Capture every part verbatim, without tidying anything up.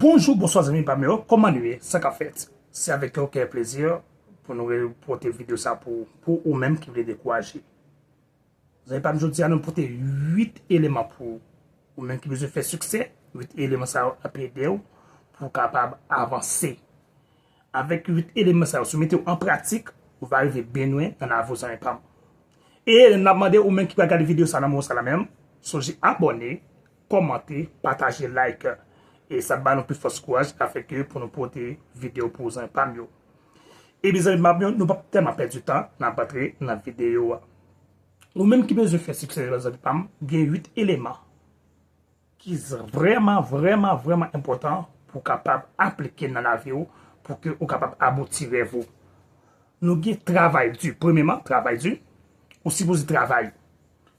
Bonjou, bonswa zanmi pa m yo, kòman nou ye? Sa k ap fèt? Se avèk yon kè plezi pou nou pote videyo sa pou, pou ou menm ki vle dekouraje. Zanmi pa m, jodi a nou pote uit eleman pou ou menm ki bezwen fè siksè. Uit eleman sa yo ap ede w pou w kapab avanse. Avèk uit eleman sa yo, si w mete yo an pratik, ou va rive byen lwen nan lavi w, zanmi pa m. E n ap mande ou menm ki pral gade videyo sa nan moman sa la menm, sonje abòne, kòmante, pataje, like. E sa ap ba nou pi fòs kouraj afenke pou nou pote videyo pou zanmi pa m yo. Ebyen zanmi pa m yo, nou p ap tèlman pèdi tan, n ap antre nan videyo a. Ou menm ki bezwen fè siksè, zanmi pa m, gen uit eleman ki vrèman, vrèman, vrèman enpòtan pou w kapab aplike nan lavi w, pou ke ou kapab abouti rèv ou. Nou gen travay di. Premyèman, travay di. Ou sipoze travay.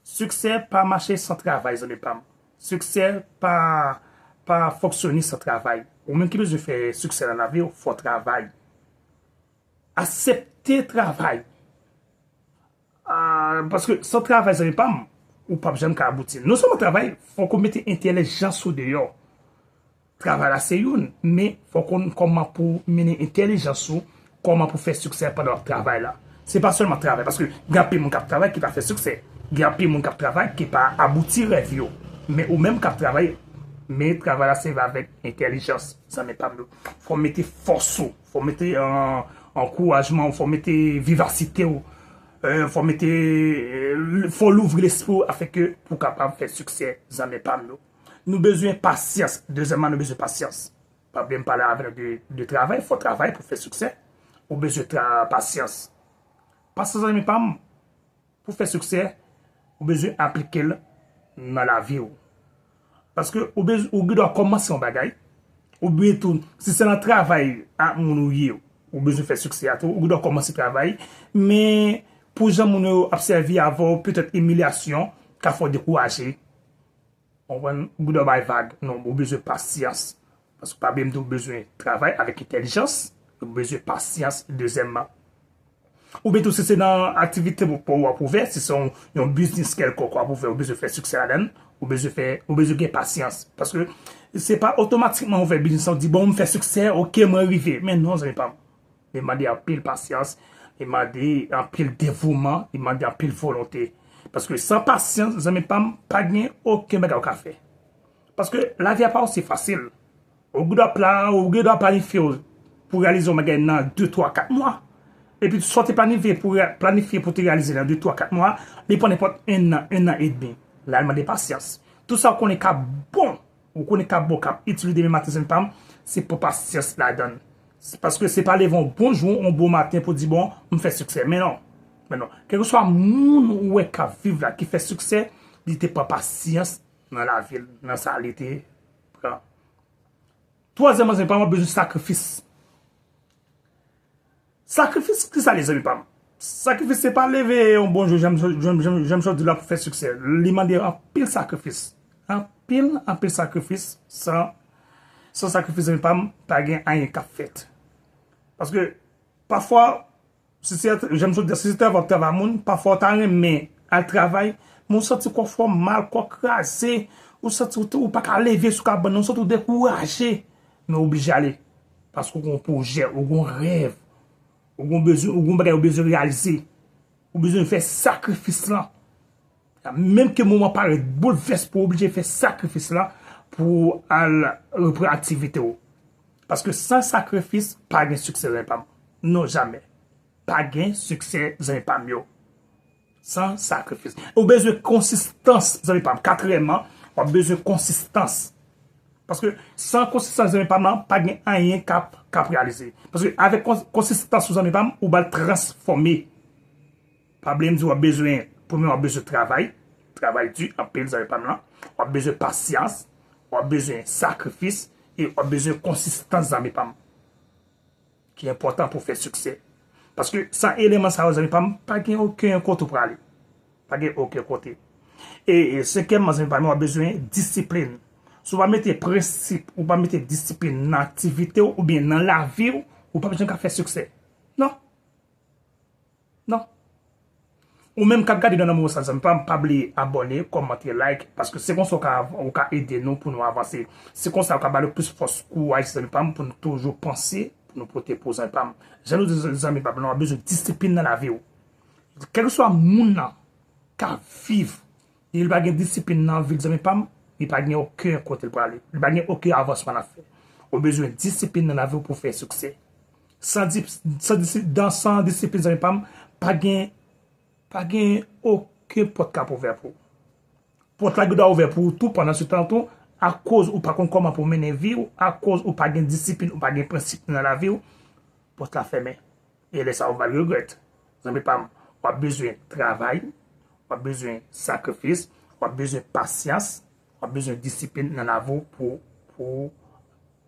Siksè pa mache san travay, zanmi pa m. Siksè pa, pa fonksyone san travay. Ou menm ki bezwen fè siksè nan lavi w, fò w travay. Aksepte travay. Ah, paske san travay, zanmi pa m, ou p ap janm ka abouti. Non sèlman travay, fòk ou mete entèlijans ou deyò. Travay la se youn, men fòk ou konn kòman pou mennen entèlijans ou, kòman pou fè siksè pandan w ap travay la. Se pa sèlman travay, paske gen anpil moun k ap travay ki pa fè siksè. Gen anpil moun k ap travay ki pa abouti rèv yo. Men ou menm k ap travay, men travay la se avèk entèlijans, zanmi pa m yo. Fò w mete fòs ou, fò w mete, euh, ankourajman ou, fò w mete vivasite ou, euh, fò w mete, euh, fò w louvri lespri ou afenke pou w kapab fè siksè, zanmi pa m yo. Nou bezwen pasyans. Dezyèmman, nou bezwen pasyans. Pa bliye m pale avè nou de, de travay. Fò w travay pou fè siksè. Ou bezwen tra-, pasyans. Pasyans, zanmi pa m, pou fè siksè, ou bezwen aplike l nan lavi w. Paske ou bezwen, ou gen dwa kòmanse yon bagay, oubyen tou, si se nan travay ak moun ou ye, ou bezwen fè siksè a tou, ou gen dwa kòmanse travay, men pou jan moun yo ap sèvi avè w, petèt imilyasyon ka fè w dekouraje. Ou konprann? Ou gen dwa bay vag. Non, ou bezwen pasyans. Paske pa bliye m di w bezwen travay avèk entèlijans, ou bezwen pasyans, dezyèmman. Oubyen tou, si se nan aktivite pou, pou w ap ouvè, si se yon, yon biznis kèlkonk w ap ouvè, ou bezwen fè siksè ladan l, ou bezwen fè, ou bezwen gen pasyans. Paske se pa otomatikman ou fè biznis la, ou di, "Bon, m fè siksè, oke, mwen rive." Men non, zanmi pa m. Li mande anpil pasyans, li mande anpil devouman, li mande anpil volonte. Paske san pasyans, zanmi pa m, pa gen okenn bagay ou ka fè. Paske lavi a pa osi fasil. Ou gen dwa pla-, ou gen dwa planifye w pou reyalize yon bagay nan de, twa, kat mwa. Epi sa w te planifye pou re-, planifye pou te reyalize nan de, twa, kat mwa, li pran nenpòt en an, en an edmi. La, li mande pasyans. Tout sa w konnen k ap bon, ou konnen k ap bon, k ap itil ou demen maten, zanmi pa m, se pran pasyans ladan l. Se paske se pa leve yon bon jou, yon bon maten pou di, "Bon, m fè siksè." Men non. Men non. Kèlkeswa moun ou wè k ap viv la, ki fè siksè, li te pran pasyans nan lavi l, nan sa li te pran. Twazyèmman, zanmi pa m, w ap bezwen sakrifis. Sakrifis, ki sa l ye, zanmi pa m? Sakrifis, se pa leve yon bon jou, jan m, jan m, jan m, jan m sot di la, pou fè siksè. Li mande anpil sakrifis. Anpil, anpil sakrifis. San, san sakrifis, zanmi pa m, pa gen anyen k ap fèt. Paske, pafwa, si se, jan m sot di, si se travay w ap travay moun, pafwa w ta renmen al travay, men w santi kò w fè w mal, kò w kraze, ou santi ou, ou pa ka leve sou kabann nan, ou santi w dekouraje, men w oblije ale. Paske w gen yon pwojè, ou gen yon rèv, ou gen yon bezwen, ou gen yon bagay ou bezwen reyalize. Ou bezwen fè sakrifis lan. Menm ke moman parèt boulvès, pou w oblije fè sakrifis lan pou w al reprann aktivite w. Paske san sakrifis, pa gen siksè, zanmi pa m. Non, jamè. Pa gen siksè, zanmi pa m yo, san sakrifis. Ou bezwen konsistans, zanmi pa m. Katriyèmman, w ap bezwen konsistans. Paske san konsistans, zanmi pa m, pa gen anyen k ap, k ap reyalize. Paske avèk kons-, konsistans ou, zanmi pa m, ou ba l transfòme. Pa bliye m di w ap bezwen, premye w ap bezwen travay, travay di anpil, zanmi pa m lan. W ap bezwen pasyans, w ap bezwen sakrifis, e w ap bezwen konsistans, zanmi pa m, ki enpòtan pou fè siksè. Paske san eleman sa yo, zanmi pa m, pa gen okenn kote w prale. Pa gen okenn kote. E, e senkyèmman, zanmi pa m, w ap bezwen disiplin. Si w pa mete prensip, ou pa mete disiplin nan aktivite w oubyen nan lavi w, ou p ap janm ka fè siksè. Non. Non. Ou menm k ap gade nan moman sa, zanmi pa m, pa bliye abòne, kòmante, like, paske se konsa w ka, w ka ede nou pou nou avanse. Se konsa w ka ba nou plis fòs, kouraj, zanmi pa m, pou nou toujou panse, pou nou pote pou zanmi pa m. Jan nou di, zanmi pa m, nou bezwen disiplin nan lavi w. Kèlkeswa moun nan k ap viv, li pa gen disiplin nan vi l, zanmi pa m, li pa gen okenn kote l prale. Li pa gen okenn avansman l ap fè. Ou bezwen disiplin nan lavi w pou w fè siksè. San di-, san disi-, dan, san disiplin, zanmi pa m, pa gen, pa gen okenn pòt k ap ouvè pou ou. Pòt la gen dwa ouvè pou ou tou, pandan se tan tou, akoz ou pa konn kòman pou w mennen vi w, akoz ou pa gen disiplin, ou pa gen prensip nan lavi w, pòt la fèmen. E lè sa a, ou va regrèt. Zanmi pa m, w ap bezwen travay, w ap bezwen sakrifis, w ap bezwen pasyans, w ap bezwen disiplin nan lavi w pou, pou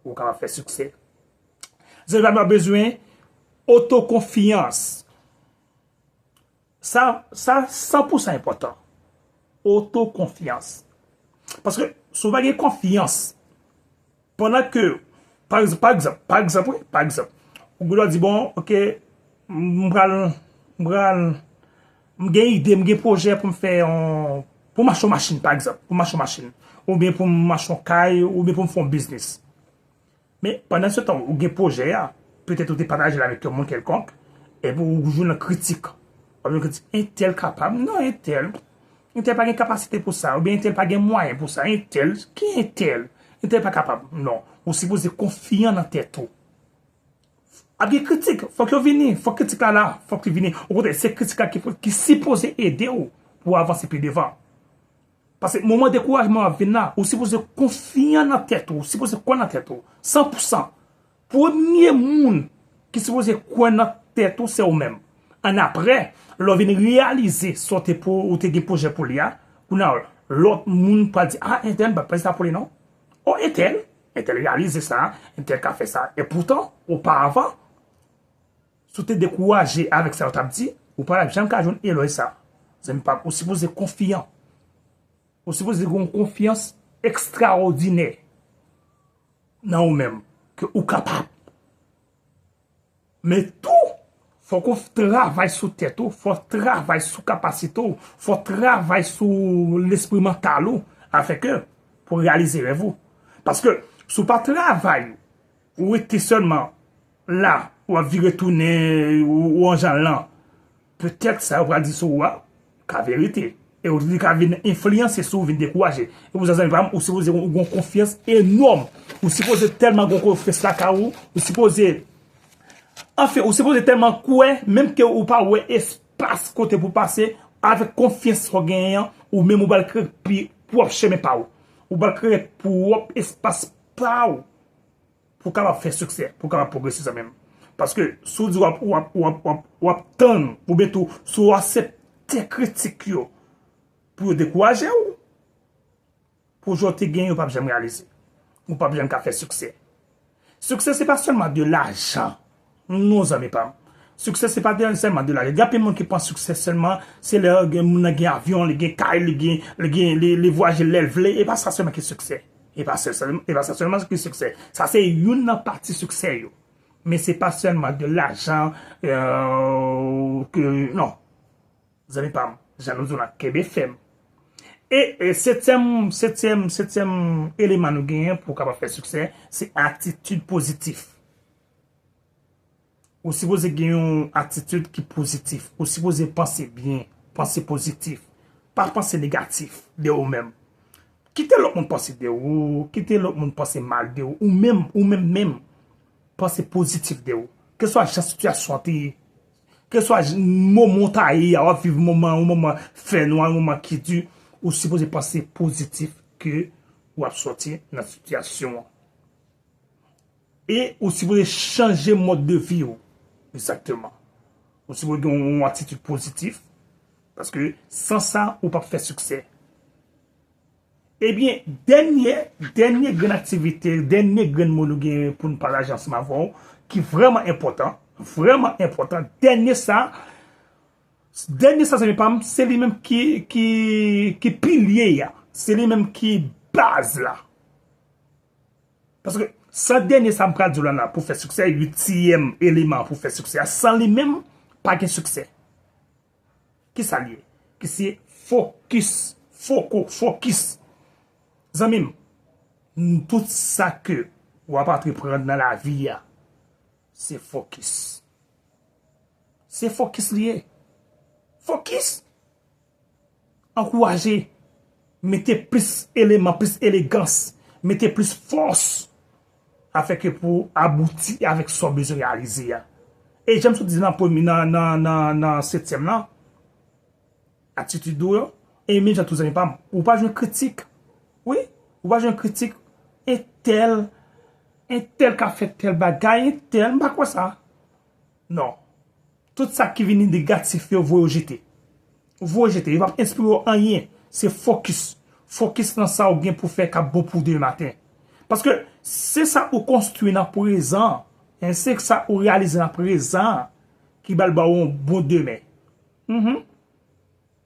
ou kapab fè siksè. Zanmi pa m, w ap bezwen otokonfyans. Sa, sa san pou san enpòtan. Otokonfyans. Paske si w pa gen konfyans, pandan ke, pa egzanp, pa egzanp, pa egzanp, wi, pa egzanp, ou gen dwa di, bon, oke, m pral, m pral, m gen ide, m gen pwojè pou m fè yon, pou m achte yon machin, pa egzanp, pou m achte yon machin, oubyen pou m achte yon kay, oubyen pou m fè yon biznis. Men, pandan se tan, ou gen pwojè a, petèt ou te pataje l avèk yon moun kèlkonk, epi ou jwenn kritik. W ap jwenn kritik, entèl kapab? Non, entèl. Entèl pa gen kapasite pou sa, oubyen entèl pa gen mwayen pou sa. Entèl, ki entèl? Entèl pa kapab. Non. Ou sipoze konfyan nan tèt ou. Ap gen kritik, fòk yo vini, fòk kritik la la, fòk li vini. Okontrè, se kritik la ki, ki sipoze ede w pou w avanse pi devan. Paske moman dekourajman ap vin la, ou sipoze konfyan nan tèt ou, ou sipoze kwè nan tèt ou, san pou san. Premye moun ki sipoze kwè nan tèt ou, se ou menm. Annapre, lè w vin reyalize sa w te pou, ou te gen pwojè pou li a, kounye a, lòt moun pral di, a, entèl, m pa t panse sa pou li non. O, entèl, entèl reyalize sa, entèl ka fè sa. Epoutan, oparavan, si w te dekouraje avèk sa yo t ap di, ou pa t ap janm ka jwenn elòj sa. Zanmi pa m, ou sipoze konfyan. Ou sipoze gen yon konfyans ekstraòdinè nan ou menm, ke ou kapab. Men tou, fòk ou travay sou tèt ou, fòk travay sou kapasite w, fòk travay sou lespri mantal ou, afenke pou reyalize rèv ou. Paske si w pa travay, ou rete sèlman la, w ap vire tounen, ou, ou an jan lan, petèt sa yo pral di sou ou a ka verite. E ou li ka vin enfliyanse sou ou, vin dekouraje. E pou sa, zanmi pa m, ou sipoze ou gen yon konfyans enòm. Ou sipoze tèlman gen yon konfyans lakay ou, ou sipoze, anfen, ou sipoze tèlman kwè, menm ke ou pa wè espas kote pou pase, avèk konfyans sa w genyen an, ou menm ou pral kreye pi pwòp chemen pa ou. Ou pral kreye pwòp espas pa ou. Pou w kapab fè siksè, pou w kapab pwogrese, zanmi m. Paske si w di w ap, w ap, w ap, w ap, w ap tann, oubyen tou, si w aksepte kritik yo pou yo dekouraje w, pwojè w te gen yo p ap janm reyalize. Ou p ap janm ka fè siksè. Siksè, se pa sèlman de lajan. Non, zanmi pa m. Siksè, se pa de, sèlman de lajan. Gen anpil moun ki panse siksè sèlman, se lè gen, moun nan gen avyon, li gen kay, li gen, li gen, li, li vwayaje lè l vle. E pa sa sèlman ki siksè. E pa sèl, sèl, e pa sa sèlman ki siksè. Sa se youn nan pati siksè yo. Men se pa sèlman de lajan, euh, ke, non. Zanmi pa m, jan nou di w la, kenbe fèm. E, e setyèm, setyèm, setyèm eleman nou genyen pou w kapab fè siksè, se atitid pozitif. Ou sipoze gen yon atitid ki pozitif. Ou sipoze panse byen, panse pozitif. Pa panse negatif de ou menm. Kite lòt moun panse de ou, kite lòt moun panse mal de ou, ou menm, ou menm menm. Panse pozitif de ou. Keswa jan sitiyasyon an te ye, keswa j-, moman w ta ye a, w ap viv moman, yon moman fènwa, yon moman ki di, ou sipoze panse pozitif ke w ap sòti nan sitiyasyon an. E ou sipoze chanje mòd de vi w. Egzakteman. Ou sipoze gen yon atitid pozitif. Paske san sa, ou p ap fè siksè. Ebyen, dènye, dènye grenn aktivite, dènye grenn mo nou gen pou n pataje ansanm avè w, ki vrèman enpòtan, vrèman enpòtan. Dènye sa, dènye sa, zanmi pa m, se li menm ki, ki, ki pilye a. Se li menm ki baz la. Paske san dènye sa m pral di w la, la, pou fè siksè, uityèm eleman pou fè siksè a, san li menm, pa gen siksè. Kisa l ye? Ki se fokis, foko, fokis. Zanmi m, tout sa ke w ap antreprann nan lavi a, se fokis. Se fokis li ye. Fokis! Ankouraje. Mete plis eleman, plis elegans. Mete plis fòs. Afin ke pou abouti avèk sa w bezwen reyalize a. E jan m sot di nan premye, nan, nan, nan, nan setyèm lan, atitid ou yo, e menm jan tou zanmi pa m, ou pa jwenn kritik. Wi, ou pa jwenn kritik. Entèl, entèl ka fè tèl bagay, entèl, m pa kwè sa. Non. Tout sa ki vini negatif yo, voye yo jete. Voye jete. Yo p ap enspire w anyen. Se fokis. Fokis nan sa w gen pou fè k ap bon pou demen maten. Paske se sa ou konstwi nan prezan, en, se sa ou reyalize nan prezan ki pral ba w yon bon demen. Mhm.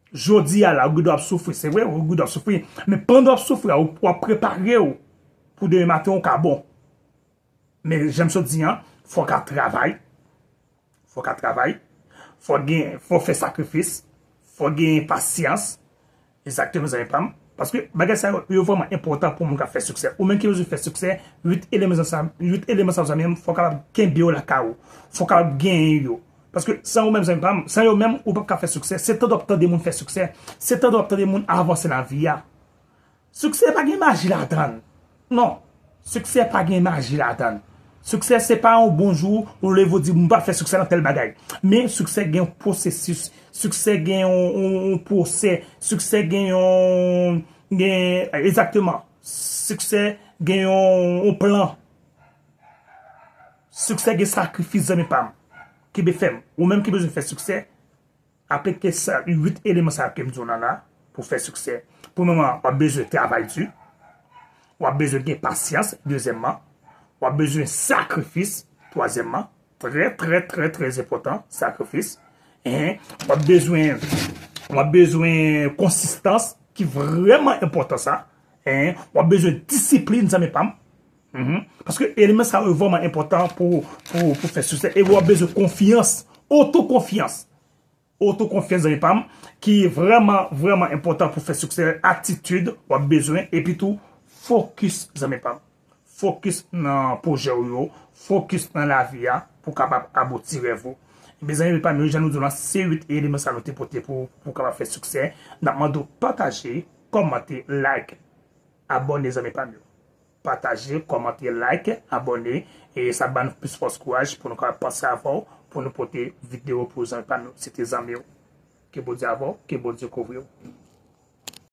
Jodi a la, ou gen dwa ap soufri, se vre, ou gen dwa ap soufri. Men pandan w ap soufri a, ou, w ap prepare w pou demen maten w ka bon. Men jan m sot di an, fò w ka travay. Fò w ka travay. Fò w gen, fò w fè sakrifis. Fò w gen pasyans. Egzakteman, zanmi pa m. Paske bagay sa yo, yo vrèman enpòtan pou moun k ap fè siksè. Ou menm ki bezwen fè siksè, uit eleman sa, uit eleman sa, zanmi m, fò w kapab kenbe yo lakay ou. Fò w kapab genyen yo. Paske san ou menm, zanmi pa m, san yo menm, ou p ap ka fè siksè. Se tande w ap tande moun fè siksè. Se tande w ap tande moun avanse nan vi a. Siksè pa gen maji ladan l. Non. Siksè pa gen maji ladan l. Siksè se pa yon bon jou ou leve ou di m pral fè siksè nan tèl bagay. Men siksè gen yon pwosesis. Siksè gen yon, yon, yon pwosè. Siksè gen yon, gen, egzakteman. Siksè gen yon, yon plan. Siksè gen sakrifis, zanmi pa m. Kenbe fèm. Ou menm ki bezwen fè siksè, aplike sa, uit eleman sa yo ke m di w nan la pou fè siksè. Premyèman, w ap bezwen travay di. W ap bezwen gen pasyans, dezyèmman. W ap bezwen sakrifis, twazyèmman. Trè, trè, trè, trè enpòtan, sakrifis. Hein? W ap bezwen, w ap bezwen konsistans, ki vrèman enpòtan sa. Hein? W ap bezwen disiplin, zanmi pa m. Mhm. Paske eleman sa yo vrèman enpòtan pou, pou, pou fè siksè. E w ap bezwen konfyans, otokonfyans. Otokonfyans, zanmi pa m, ki vrèman, vrèman enpòtan pou fè siksè. Atitid w ap bezwen, epi tou, fokis, zanmi pa m. Fokis nan pwojè w yo, fokis nan lavi a, pou w kapab abouti rèv ou. Mezanmi, pa m yo, jan nou di w lan, se uit eleman sa nou te pote pou, pou w kapab fè siksè. N ap mande w pataje, kòmante, like, abòne, zanmi pa m yo. Pataje, kòmante, like, abòne, e sa ban nou plis fòs, kouraj pou nou kapab panse avè w, pou nou pote videyo pou zanmi pa nou. Se te zanmi w. Ke Bondye avè w, ke Bondye kouvri w.